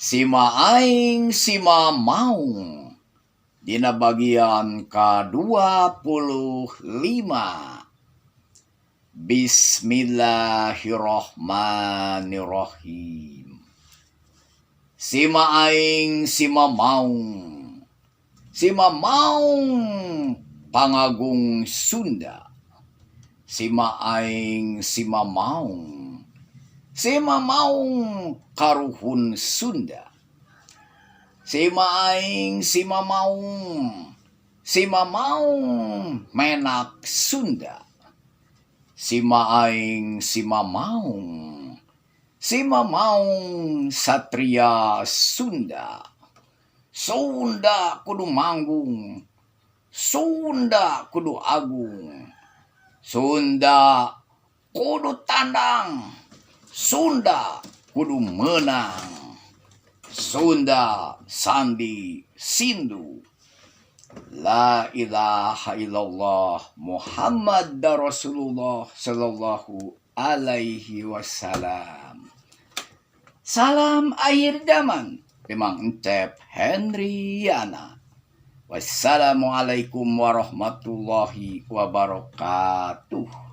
Sima Aing Sima Maung dina bagian ka-25. Bismillahirrahmanirrahim. Sima Aing Sima Maung, Sima Maung pangagung Sunda. Sima Aing Sima Maung, Sima Maung karuhun Sunda. Sima Aing Sima Maung, Sima Maung menak Sunda. Sima Aing Sima Maung, Sima Maung Satria Sunda. Sunda kudu manggung, Sunda kudu agung, Sunda kudu tandang, Sunda kudu menang, Sunda Sandi Sindu. La ilaha illallah Muhammad Rasulullah sallallahu alaihi wasallam. Salam akhir zaman. Memang Encep Henryana. Wassalamualaikum warahmatullahi wabarakatuh.